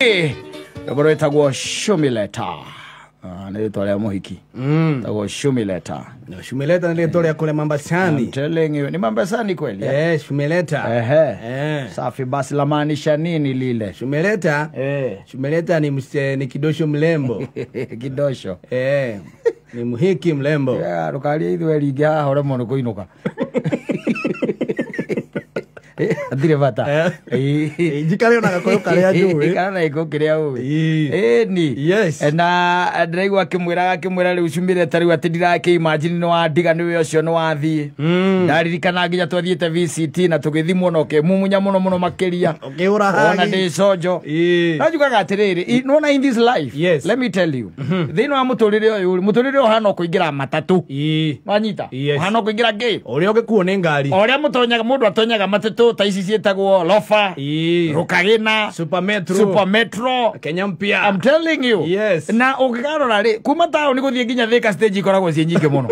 Rwĩmbo rwĩtagwo Shumileta. Nĩ rĩtwa rĩa mũhiki. Tagwo Shumileta. No, Shumileta nĩ rĩtwa rĩa kũrĩa Mambasani. I'm telling you, ni Mambasani kweli? Eh, Shumileta. Ehe. Eh. Safi basi lamaanisha nini lile? Shumileta. Eh. Shumileta ni mse, ni kidosho mlembo. Kidosho. Eh. Ni muhiki mlembo. Yeah, ndũkarie ithuĩ ringĩ haha ũremwo nĩ kũinũka. Hatirĩ bata. Njikare ona gakoyo karĩa njũĩ. Ikara na gĩko kĩrĩa ũĩ. Ĩĩ. Ĩni. Yes. Na ndĩraigua akĩmwĩra rĩu Shumileta rĩu atĩ ndirakĩ imagine nĩ wandiga nĩwe ũcio nĩ wathiĩ. Ndaririkana nginya twathiĩte VCT na tũgĩthimwo na ũkĩmumunya mũno mũno makĩria. Ũkĩhũra Ona hagi. ndĩ conjo. Ĩĩ. No njugaga atĩrĩrĩ, nona in this life, Yes. let me tell you, thĩinĩ wa mũtũrĩre ũyũ rĩ, mũtũrĩre ũyũ ũhana o kũingĩra matatũ. Ĩĩ. Wanyita? Yes. Ũhana o kũingĩra ngĩ. Ũrĩa ũngĩkuo nĩ ngari. O ũrĩa mũtonyaga mũndũ atonyaga matatũ ta ici ciĩtagwo Lofa, Ĩĩ. Rukagina, Super Metro. Super Metro. Kenya mpya. I'm telling you. Yes. Na ũngĩkarora rĩ, kuma taũni gũthiĩ nginya Thika stage ikoragwo ciĩ nyingĩ mũno.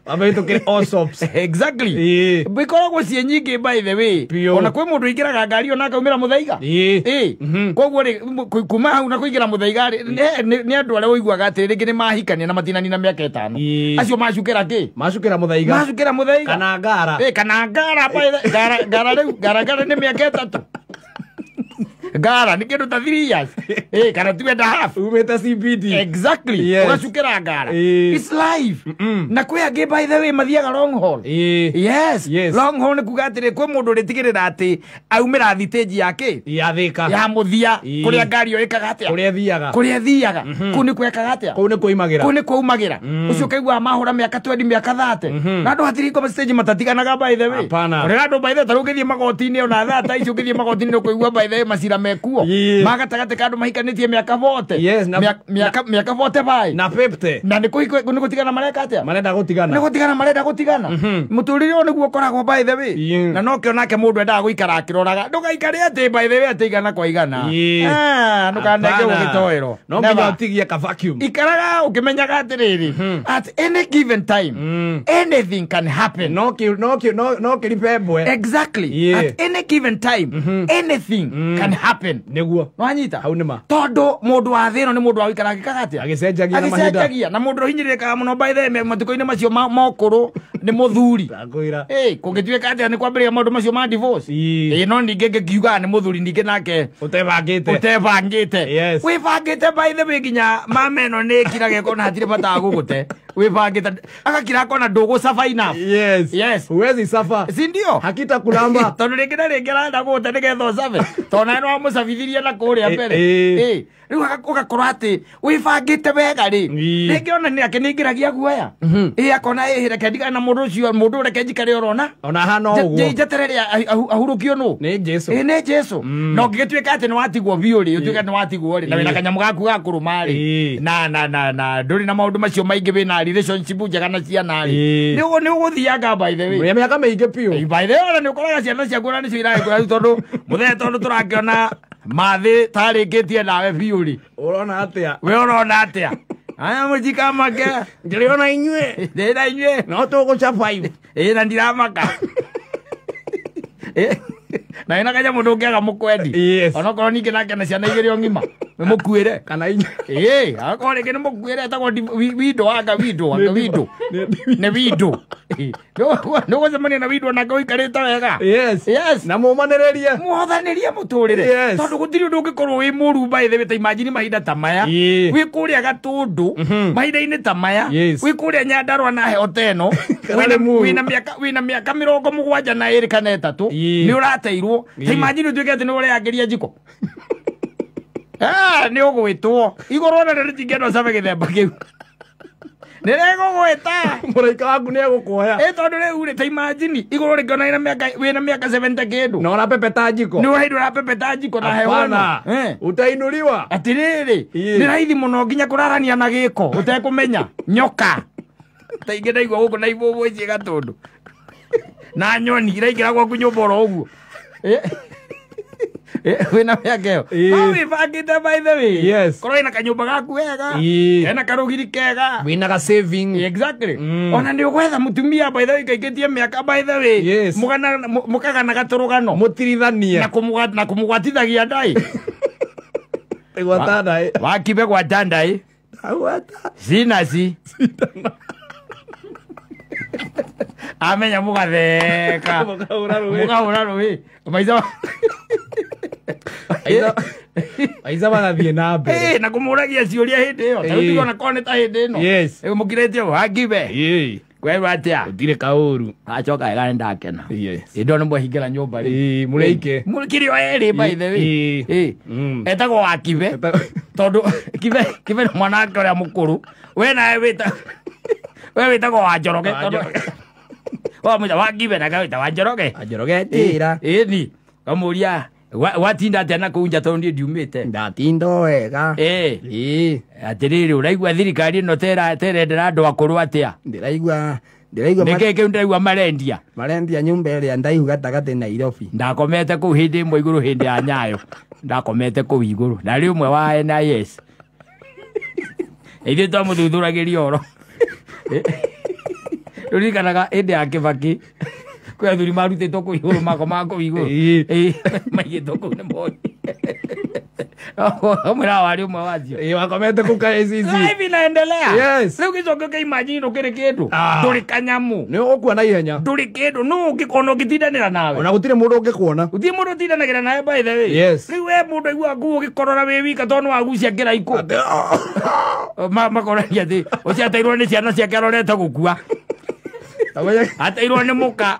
Wambĩtũkĩre Allsops. Exactly. Ĩĩ. Ikoragwo ciĩ nyingĩ by the way. Biũ. Ona kwĩ mũndũ ũingĩraga ngari ona akaumĩra Mũthaiga. Ĩĩ. Ĩĩ. Koguo rĩ, kuma hau na kũingĩra Mũthaiga rĩ, nĩ andũ arĩa ũiguaga atĩ rĩngĩ nĩ mahikania na matinanina mĩaka ĩtano. Ĩĩ. Acio macukĩra kĩ? Macukĩra Mũthaiga. Macukĩra Mũthaiga. Kana ngara. Ĩĩ, kana ngara by the ngara ngara rĩu ngara ngara nĩ mĩaka ĩtatũ. Ngara nĩ kĩndũ ta 3 years. Ĩĩ, kana 2 and a half. Umĩte CBD. Exactly. Yes. Ũgacukĩra ngara. Ĩĩ. It's life. Na kwĩ angĩ by the way mathiaga long haul. Ĩĩ. Yes. Yes. Long haul nĩ kuga atĩrĩ kwĩ mũndũ ũrĩtigĩrĩra atĩ aumĩra thitĩnji ya kĩ? Ya Thika. Ya mũthia Ĩĩ. kũrĩa ngari ĩyo ĩkaga atĩa? Kũrĩa ĩthiaga. Kũrĩa ĩthiaga. Kũu nĩ kwekaga atĩa? Kũu nĩ kwĩimagĩra. Kũu nĩ kwaumagĩra. Ũcio ũkaigua mahũra mĩaka 20 mĩaka 30. Na andũ hatirĩ hingo stage matatiganaga by the way. Hapana. Kũrĩ andũ by the way ta rĩu ũngĩthiĩ magoti-inĩ ona thaa ta ici ũngĩthiĩ magoti-inĩ nĩ ũkũigua by the way macira mekuo. Ĩĩ. Ma gatagatĩ ka andũ mahikanĩtie mĩaka 40. Yes, Mĩaka 45. Na 50. Na nĩ gũtigana mareka atĩa? Marenda gũtigana. Nĩ gũtigana marenda gũtigana. Mũtũrĩre ũyũ nĩguo ũkoragwo by the way. Ĩĩ. Na nokĩo nake mũndũ endaga gũikara akĩroraga. Ndũgaikare atĩ by the way atĩ igana kwa igana. Ĩĩ. Ah, ndũkanenge Hapana. gũgĩtoerwo. No nginya Never. ũtigie ka vacuum. Ikaraga ũkĩmenyaga atĩrĩrĩ, at any given time, anything can happen. No kĩ no kĩ no no kĩribembwe. Exactly. Yeah. At any given time, anything can happen. Nĩguo. Nwanyita? Hau nĩ ma. Tondũ mũndũ wa thĩ ĩno nĩ mũndũ wa gũikara agĩkaga atĩa? Agĩcenjagia na mahinda. Agĩcenjagia. Na mũndũ ũhinyĩrĩrĩkaga mũno by the way matukũ-inĩ macio ma ũkũrũ nĩ mũthuri. Ndakwĩra. Ĩĩ, kũngĩtuĩka atĩa nĩ kwambĩrĩria maũndũ macio ma divorce. Ĩĩ. Ĩĩ, no ningĩ ngĩkiugaga nĩ mũthuri ningĩ nake Ũtebangĩte. ũtebangĩte. Yes. Wĩbangĩte by the way nginya mama ĩno nĩ ĩkiraga ĩkona hatirĩ bata wa gũgũte. Wĩbangĩte agakira akona ndũgũcaba enough. Yes. Yes. Huwezi suffer. Si ndio? Hakita kulamba. Tondũ rĩngĩ na rĩngĩ arenda gũgũte nĩgetha ũcabe. Tondũ nawe nĩwamũcabithirie na kũrĩa mbere. Ĩĩ. Ĩĩ. Rĩu ũgakorwo atĩ wĩbangĩte wega rĩ. Ĩĩ. Rĩngĩ ona nĩake nĩaingĩragia guoya. Ĩĩ, akona ĩĩ reke ndigane na mũndũ ũcio, mũndũ reke njikare orona. Ona hana ũguo. Njeterere ahurũkio nũ? Nĩ Jesu. Ĩĩ, nĩ Jesu. Na ũngĩgĩtuĩka atĩ nĩwatigwo biũ rĩ, ũtuĩke nĩwatigwo rĩ, na wĩna kanyamũ gaku ga kũrũma rĩ. Ĩĩ. Na na na na ndũrĩ na maũndũ macio maingĩ wĩna relationship njega na ciana rĩ. Ĩĩ. Nĩ ũgũthianga by the way. Mĩa mĩaka mĩingĩ biũ. Ĩĩ, by the way, ona nĩ ũkoraga ciana ciaku ona nĩcio iragĩkũra rĩu tondũ mũthee tondũ tũrakĩona mathĩ tarĩkĩtie nawe biũ rĩ. Ũrona atĩa? We ũrona atĩa? Aya mũtikamake. Ndĩrĩona inyuĩ. Ndĩrĩona inyuĩ. No tũgũca five. Ĩĩ, na ndiramaka. Ĩĩ. Na wĩna kanyamũ ndũngĩaga mũkwendi. Yes. Onokorwo ningĩ nake na ciana igĩrĩ o ng'ima. Nĩ mũkuĩre. Kana inyuĩ. Ĩĩ, akorwo rĩngĩ nĩ mũkuĩre etagwo windo anga windo anga windo. Nĩ windo. Nĩ ũgũcemania na windo nake ũikarĩte wega. Yes. Yes. Na mũmanĩrĩrie. Mũhothanĩrie mũtũrĩre. Yes. Tondũ gũtirĩ ũndũ ũngĩkorwo wĩ mũru by the way ta imagine mahinda ta maya. Ĩĩ. Wĩ kũrĩa Gatũndũ mahinda-inĩ ta maya. Yes. Wĩ kũrĩa Nyandarua na heho ta ĩno. Kana Wĩna Limuru. wĩna mĩaka 72 kana 3. Ĩĩ. Nĩ ũrateirwo. Ta Ĩĩ. imagine ũtuĩke atĩ nĩ ũreyangĩria njiko. Ah, nĩ ũgwĩtwo. Igũrũ ona nĩ rĩtingĩenda ũcabe gĩthemba kĩu. Nĩrĩgũgwĩta. Mũraika waku nĩ egũkuoya. Ĩ, tondũ rĩu rĩ, ta imagine igũrũ rĩngĩ ona wĩna mĩaka 70 kĩndũ. Na ũrapepeta njiko. Nĩ ũraigua ũrapepeta njiko na heho ĩno. Hapana. Utainuliwa. Atĩrĩrĩ, Ĩĩ. nĩ raithi mũno nginya kũrarania na gĩko ũtekũmenya. Nyoka. Ta ingĩ ndaigua gũkũ na ibũbũ ici Gatũndũ. Na nyoni iraingĩra gwaku nyũmba oro ũguo. Wĩna mĩaka ĩyo. Ĩĩ. No wĩbangĩte by the way. Yes. Korwo wĩna kanyũmba gaku wega. Ĩĩ. Kena karũgiri kega. Wĩna ga saving. Exactly. Ona nĩ ũgwetha mũtumia by the way kaingĩtie mĩaka by the way. Yes. Mũkagana gatũrũgano. Mũtirithanie. Na kũmũgwatithagia ndai. Gwata ndaĩ. Wakibe gwata ndaĩ. Ndagwata. Sinasi. Amenya mugatheka. Mũkahũra rũĩ. Mũkahũra rũĩ. Maica. Maica magathiĩ na mbere. Eh, na kũmũragia ciũria hĩndĩ ĩyo. Ta rĩu Ĩĩ. tiga ona korwo nĩ ta hĩndĩ ĩno. Yes. Ĩ, mũkirĩte ũũ, wakibe. Ĩĩ. Kwerwo atĩa? Gũtirĩ kaũru. Acoka wega nĩ ndakena. Yes. Hĩndĩ ĩyo nĩ mwehingĩra nyũmba rĩ. Ĩĩ, mũrĩ aike. Mũkĩrĩ o erĩ by the way. Ĩĩ. Ĩĩ. Mm. Etagwo Wakibe. Tondũ Kibe nĩ mwanake ũrĩa mũkũrũ. We nawe wĩta we wĩtagwo Wanjoroge tondũ wamwĩta Wakibe nake wĩta Wanjoroge. Wanjoroge njĩra. Ĩni. Kamũria watinda atĩa na kũu nja tondũ niĩ ndiumĩte. Ndatinda o wega. Ĩĩ. Ĩĩ. Atĩrĩrĩ ũraigua thirikari ĩno terendera andũ akũrũ atĩa? Ndĩraigua Nĩkĩĩ kĩu ndĩraigua marendia? marendia nyũmba ĩrĩa ndaihu gatagatĩ Nairobi. Ndakomete kũu hĩndĩ ĩmwe igũrũ hĩndĩ ya Nyayo. Ndakomete kũu igũrũ. Ndarĩ ũmwe wa NIS. Ithuĩ twamũthuthuragĩria ũhoro. Rũririkanaga hĩndĩ ya Kĩbakĩ kwĩ athuri marutĩtwo kũu igũrũ makomaga kũu igũrũ. Ĩĩ. Ĩĩ, maigĩtwo kũu nĩ Moi. Ũmwĩraga warĩ ũmwe wacio. Ĩĩ, wakomete kũu ka ACC. Life inaendelea. Yes. Rĩu gĩcoke ũkĩimagine ndũkĩrĩ kĩndũ. Ah. Ndũrĩ kanyamũ. Nĩ ũgũkua na ihenya. Ndũrĩ kĩndũ. Nũ ũngĩkona ũngĩtindanĩra nawe? Ona gũtirĩ mũndũ ũngĩkuona. Gũtirĩ mũndũ ũtindanagĩra nawe by the way. Yes. Rĩu we mũndũ aiguaga nguo ũgĩkorora wĩ wika tondũ nĩwagucia kĩraikũ. Makoragia atĩ ũcio ateirwo nĩ ciana ciake arorete gũkua. Ateirwo nĩ mũka.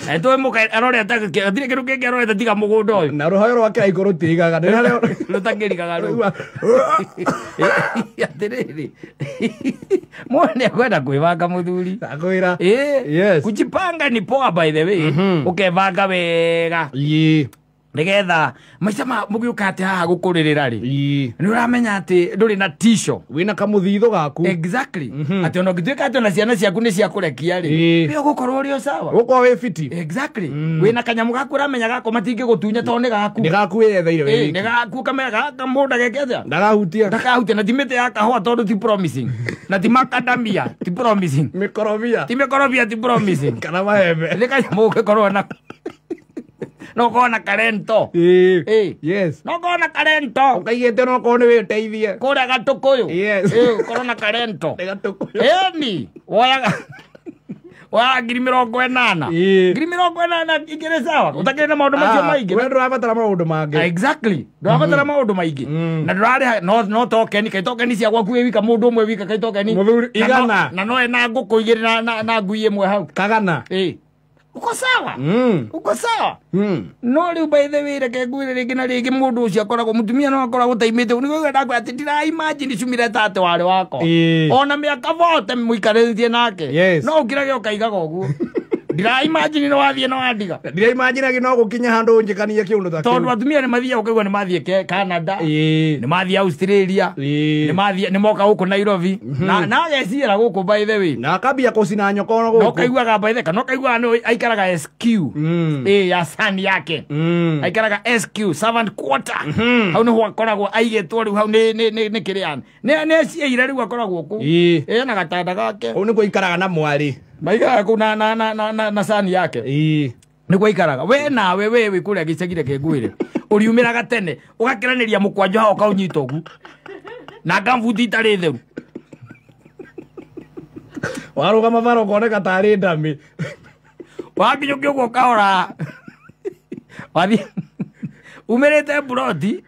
Na nĩtũĩ mũka arorete gũtirĩ kĩndũ kĩngĩ arorete tiga mũgũnda ũyũ. Na rũhoyo rwa kĩraikũ rũtirigaga. Nĩ harĩa Rũtakĩrigaga rũu. Atĩrĩrĩ. Mũndũ nĩekwenda kwĩbanga mũthuri. Ndakwĩra. Ĩĩ. Yes. Kujipanga ni poa by the way. Ũkebanga wega. Ĩĩ. Nĩgetha maica ma mũgĩũka atĩ haha gũkũrĩrĩra rĩ. Ĩĩ. Nĩ ũramenya atĩ ndũrĩ na tisho. Wĩna kamũthithũ gaku. Exactly. Atĩ ona ũngĩtuĩka atĩ ona ciana ciaku nĩ ciakũrekia rĩ. Ĩĩ. We ũgũkorwo ũrĩ o sawa. Ũgũkorwo wĩ fiti. Exactly. Wĩna kanyamũ gaku ũramenya gako matingĩgũtunya tondũ nĩ gaku. Nĩ gaku wĩyetheire wĩ Ĩĩ, wiki. nĩ gaku ũkamenya gaka mũndũ ageke atĩa. Ndakahutia. Ndakahutia na ti mĩtĩ ya kahũa tondũ ti promising. Na ti makadamia ti promising. Mĩkorobia. Ti mĩkorobia ti promising. Kana maembe. Nĩ kanyamũ ũngĩkorwo nako. No ũkorwo na karento. Ĩĩ. Ĩĩ. Yes. No ũkorwo na karento. Ũkaigĩte no okorwo nĩ wĩteithie. Kũrĩa Gatũkũyũ. Yes. Ĩĩ, ũkorwo na karento. Nĩ Gatũkũyũ. Ĩni, woyaga 80,000. Ĩĩ. 80,000 ikĩrĩ sawa. Ũtakĩrĩ na maũndũ macio maingĩ. We ndũrabatara maũndũ mangĩ. Exactly. Ndũrabatara maũndũ maingĩ. Na ndũrarĩha no tokeni, kai tokeni cia gwaku wĩ wika mũndũ ũmwe wika kai tokeni. Mũthuri, Na no- igana. Na no ena ngũkũ igĩrĩ na ngui ĩmwe hau. Kagana. Ĩĩ. Uko sawa. Uko sawa. No rĩu by the way reke ngwĩre rĩngĩ na rĩngĩ mũndũ ũcio akoragwo mũtumia no akoragwo taimĩte nĩguo ndakwĩra atĩ ndira imagine cumire ta atĩ warĩ wakwa. Ĩĩ. Ona mĩaka bote mũikarĩtie nake. Yes. No ũkirage ũkaigaga ũguo. Ndira imagine nĩ wathiĩ na wandiga. Ndira imagine no gũkinya handũ ũnjĩkanie kĩũndũ ta Tondũ kĩu. atumia nĩ mathiaga ũkaigua nĩ mathiĩ Canada. Ĩĩ. Nĩ mathiĩ Australia. Ĩĩ. Nĩ mathiĩ nĩ moka gũkũ Nairobi. Na ageciĩra gũkũ by the way. Na akambia kũcina nyoko No gũkũ. kaiguaga by the way kana ũkaiguaga nĩ aikaraga SQ. Ĩĩ ya sani yake. Aikaraga SQ servant quarter. Hau nĩho akoragwo aigĩtwo rĩu hau nĩ kĩrĩa. Nĩ aciĩire rĩu akoragwo kũu. Ĩĩ. Ĩĩ na gatanda gake. Kũu nĩkuo aikaraga na mwarĩ. Maikaraga kũu na sani yake. Ĩĩ. Nĩguo aikaraga. We nawe we wĩ kũrĩa gĩcagi reke ngwĩre. Ũriumĩraga tene ũgakĩranĩria mũkwanjũ hau ũkaũnyita ũguo. Na ngambuti itarĩ theru. Warũgama bara ũkoneka tarĩ ndamĩ. Wakinyũkia ũguo ũkahora. Wathiĩ umĩrĩte mburoti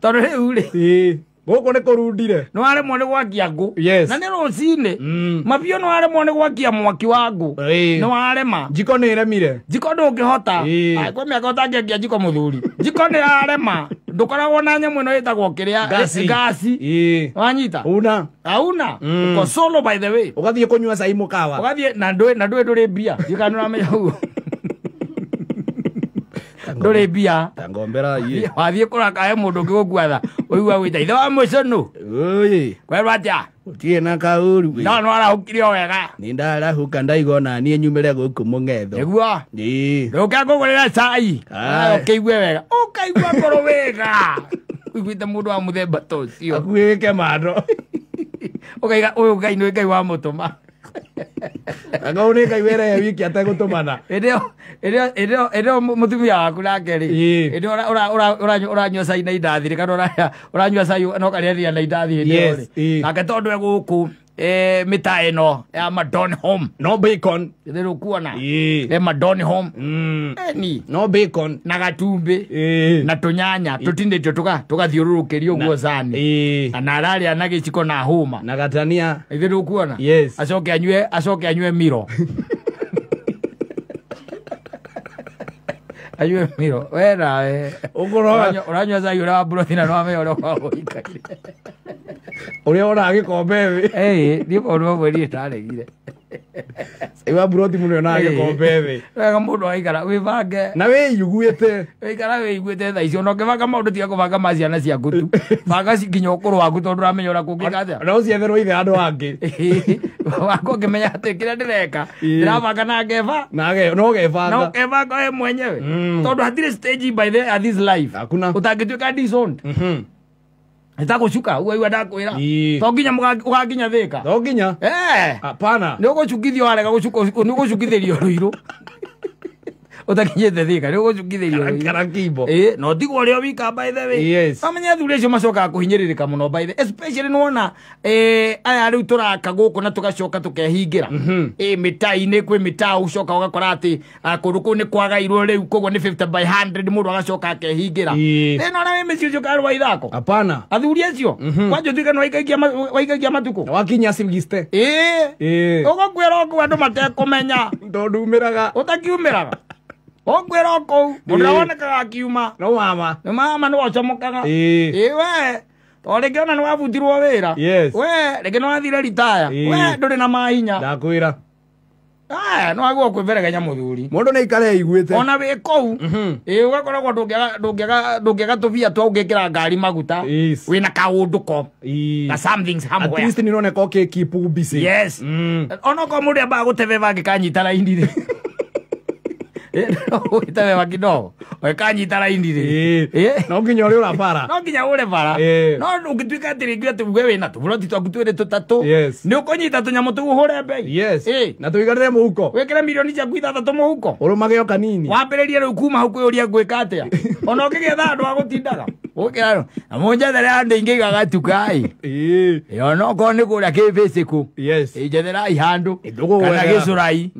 tondũ rĩu rĩ Ĩĩ. Gũkũ nĩ kũrundire. nĩ waremwo nĩ gwakia ngũ. Yes. Na nĩ rũcinĩ. Mabiũ nĩ waremwo nĩ gwakia mwaki wa ngũ. Ĩĩ. Nĩ warema. Njiko nĩ ĩremire. Njiko ndũngĩhota. Ĩĩ. Ai, kwĩ mĩaka ũtangĩakia njiko mũthuri. Njiko nĩ yarema. Ndũkoragwo na nyamũ ĩno ĩtagwo kĩrĩa Ngasi. ngasi. Ĩĩ. Wanyita? Una. Hauna. Uko solo by the way. Ũgathiĩ kũnyua cai mũkawa. Ũgathiĩ na ndũĩ ndũrĩ mbia. Ndiũĩ kana nĩũramenya ũguo. Ndũrĩ mbia. Ta ngombera iĩ. Wathiĩ kũraka he mũndũ ũngĩ gũkuatha ũigua gwĩta ithe wa mũcũnũ. Ũĩ. Kwerwo atĩa? Gũtirĩ na kaũru. No nĩwarahũkire o wega. Nĩ ndarahũka ndaigua ona niĩ nyumĩre gũkũ mũng'etho. Nĩguo. Ĩĩ. Ndũke ngũgũrĩra cai. Aye. Ũkĩigue wega. Ũkaigua ngoro wega. Ũiguĩte mũndũ wa mũthemba ta ũcio. Akuĩke mando. Ũkaiga ũyũ Ngai nĩ Ngai wamũtũma. Angao nĩ Ngai werehe wiki ategũtũmana. Ĩndĩ ĩyo mũtumia waku nake rĩ, ĩndĩ ũranyua cai na indathi rĩ, kana ũranyua cai no karĩanĩria na indathi hĩndĩ ĩyo rĩ, nake tondũ e gũkũ mĩtaa ĩno ya Madon Home, no bacon ĩthĩ rũkuona e Madon Home eni no bacon na gatumbĩ na tũnyanya tũtinĩtio tũgathiũrũrũkĩrio ũguo cani, na ararĩa na gĩciko na hũma na gatania, ĩthĩ rũkuona. Yes. Acoke anyue miro. Anyue miro. We nawe ũranyua cai ũrĩa wa mburothi na nĩwamenya ũrĩa ũkaire. Ũrĩa wonaga gĩkombe thĩ. Ĩĩ, niĩ maũndũ mamwe niĩ ndaregire. Cai wa mburoti mũndũ onaga gĩkombe thĩ. Wega mũndũ agaikara wĩbange. Na wĩiguĩte. Wĩikara wĩiguĩte thaa icio, ona ũkĩbanga maũndũ tiga kũbanga ma ciana ciaku tu. Banga nginya ũkũrũ waku tondũ ndũramenya ũrĩa kũngĩka atĩa. No ũcietherwo ithe andũ angĩ. Wako ũkĩmenya atĩ kĩrĩa ndĩreka ndĩrabanga na ngeba. Na ũgebanga. Na ũkebanga we mwenyewe. Tondũ hatirĩ stage by the at this life. Hakuna. Ũtangĩtuĩka disowned. Ĩtagũcuka ũguo igua ndakwĩra. To nginya ũgakinya Thĩka. To nginya. Hapana. Nĩ ũgũcukithio warega gũcuka, nĩ ũgũcukithĩrio rũirũ. Ũtakinyĩte Thĩka nĩ ũgũcukithĩrio rũirũ. Kana kimbo. No tigwo ũrĩa wika by the way. Yes. Wamenya athuri acio macokaga kũhinyĩrĩrĩka mũno by the especially nĩwona aya rĩu tũraka gũkũ na tũgacoka tũkehingĩra. Mĩtaa-inĩ kwĩ mĩtaa ũcoka ũgakora atĩ kũndũ kũu nĩ kwagairwo rĩu koguo nĩ 50 by 100 mũndũ agacoka akehingĩra. Thĩna ũrĩa wĩ mĩciĩ ũcio karĩ wa ithako. Hapana. Athuri acio kwanja ũtuĩke nĩ waikagia matukũ. Wakinya singiste. Ũgũkwĩra ũguo andũ matekũmenya. Tondũ umĩraga. Ũtakiumĩraga. Okwĩra kũu mũndũ wonekaga akiuma. No mama. Nĩ mama nĩ wacomokaga. Ĩĩ we to rĩngĩ ona nĩ wabutirwo wĩra. We rĩngĩ nĩ wathire ritaya. We ndũrĩ na mahinya. Ndakwĩra. Nĩ wagĩrĩirwo kwĩberegenya mũthuri. Mũndũ nĩ aikare aiguĩte. Ona wĩ kũu. Ĩĩ ũgakoragwo ndũngĩaga tũbia twa ũngĩkĩra ngari maguta. Wĩna kaũndũ ko. Na something somewhere. At least nĩ ũroneka ũkĩ keep busy. Yes. Onokorwo mũndũ ambaga gũtebeba angĩkanyita raini rĩ. Ũgĩtebeba kidogo ũgĩkanyita raini rĩ. No nginya ũrĩ ũrabara. No nginya ũre bara. No ũngĩtuĩka atĩ rĩngĩ atĩ uge wĩna tũburoti twaku twĩrĩ tũtatũ. Nĩ ũkũnyita tũnyamũ tũu ũhũre mbei. Yes. Na tũiganĩre mũhuko. Wĩkĩre mirioni ciaku ithathatũ mũhuko. Ũrũmage o kanini. Wambĩrĩrie rĩu kuma hau kwĩyũria ngwĩka atĩa. Ona ũkĩgĩetha handũ ha gũtindaga. Ũkĩra na mũnjethere handũ ingĩiga gatuka ĩ. Onokorwo nĩ kũrĩa kĩbĩcĩkũ. Yes. Njetherai handũ. Kana gĩcũrai.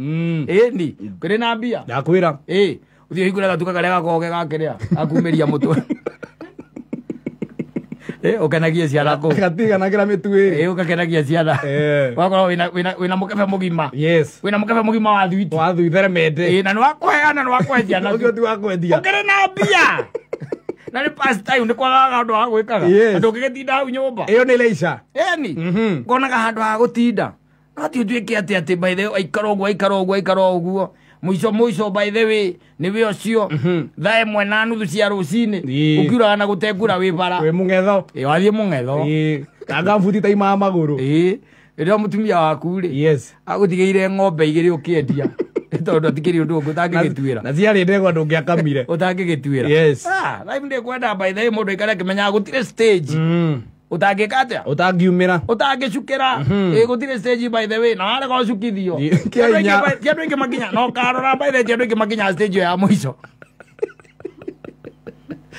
Ĩni kũrĩ na mbia. Ndakwĩra. Ũthiĩ ũhingũre gatuka karĩa gakoragwo ge gakĩrĩa gakumĩria mũtwe. Ũkenagie ciana kũu. Gatiganagĩra mĩtu ĩrĩ. Ũgakenagia ciana. Ũgakorwo wĩna mũkebe mũgima. Yes. Wĩna mũkebe mũgima wa thwiti. Wa thwiti theremende. Na nĩ wa kũheana nĩ wa kũhe ciana. Ũcio ti wa kwendia. Ũkĩrĩ na mbia. Na nĩ pastime nĩ kwagaga handũ ha gwĩkaga. Andũ ũngĩgĩtinda hau nyũmba. Ĩyo nĩ leisure. Ĩni. Ũkonaga handũ ha gũtinda. No ti ũtuĩke atĩ atĩ by the way aikara ũguo aikara ũguo aikara ũguo. Mũico mũico by the way nĩ wĩ ũcio thaa 1:30 cia rũcinĩ ũkiuraga na gũtengũra wĩ bara. Wĩ mũng'etho. Wathiĩ mũng'etho. Kanga mbuti ta imaga magũrũ. Rĩrĩa mũtumia waku rĩ. Yes. Agũtigĩire ng'ombe igĩrĩ ũkĩendia. Tondũ atikĩrĩ ũndũ ũngĩ ũtangĩgĩtuĩra. Na ciarĩ ndegwa ndũngĩakamire. Ũtangĩgĩtuĩra. Yes. Life ndĩkwenda by the way mũndũ aikare akĩmenyaga gũtirĩ stage. Ũtangĩka atĩa? Ũtangiumĩra. Ũtangĩcukĩra. Gũtirĩ stage by the way na warega ũcukithio. Ti andũ aingĩ makinya no karora by the way ti andũ aingĩ makinya stage ĩyo ya mũico.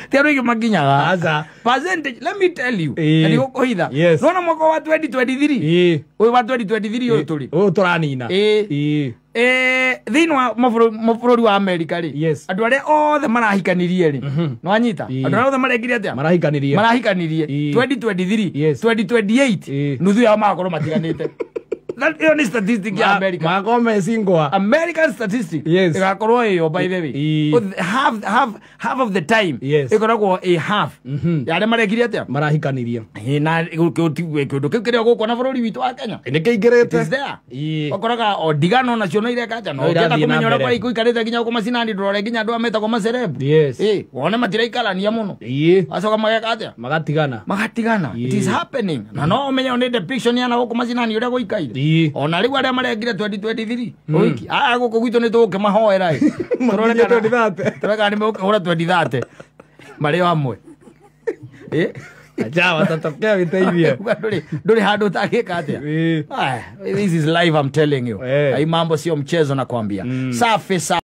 Ti andũ aingĩ makinyaga. Aca. Percentage let me tell you. Na ndigũkũhitha. Yes. Nĩwona mwaka wa 2023. Ũyũ wa 2023 ũyũ tũrĩ. Ũyũ tũranina. Thĩinĩ wa mabũrũri wa America rĩ. Yes. Andũ arĩa othe marahikanirie rĩ. Nĩwanyita? Andũ arĩa othe marekire atĩa? Marahikanirie. Marahikanirie. 2023. Yes. 2028. Nuthu yao magakorwo matiganĩte. That ĩyo nĩ statistic ya America. Magakorwo me single. American statistic. Yes. Ĩgakorwo ĩyo by the way. Half of the time. Yes. Ĩkoragwo ĩ half. Ya arĩa marekire atĩa? Marahikanirie. Na kĩũndũ kĩu kĩrĩa gũkũ na bũrũri witũ wa Kenya. Nĩ kĩingĩrĩte. It is there. Ũkoraga o ndigano nacio no ireka atĩa? No ũngĩenda kũmenya ũrĩa kũrĩa gũikarĩte nginya gũkũ macinani ndũrore nginya andũ aya metagwo macerebu. Yes. Wone matiraikarania mũno. Acoka mageka atĩa? Magatigana. Magatigana. It is happening. Na no ũmenye nĩ depiction ya na gũkũ macinani ũrĩa gũikaire. Ona rĩu arĩa marekire 2023 ũiki aya gũkũ gwitũ nĩ tũgũkĩmahoera ĩ. Tũrore kana nĩ megũkĩhũra 2030 marĩ o hamwe. Acha watatokea gĩteithie. Ndũrĩ handũ ũtangĩka atĩa. Ĩĩ. Ah, this is live, I'm telling you. Eh. Hii mambo sio mchezo, nakwambia. Safi safi.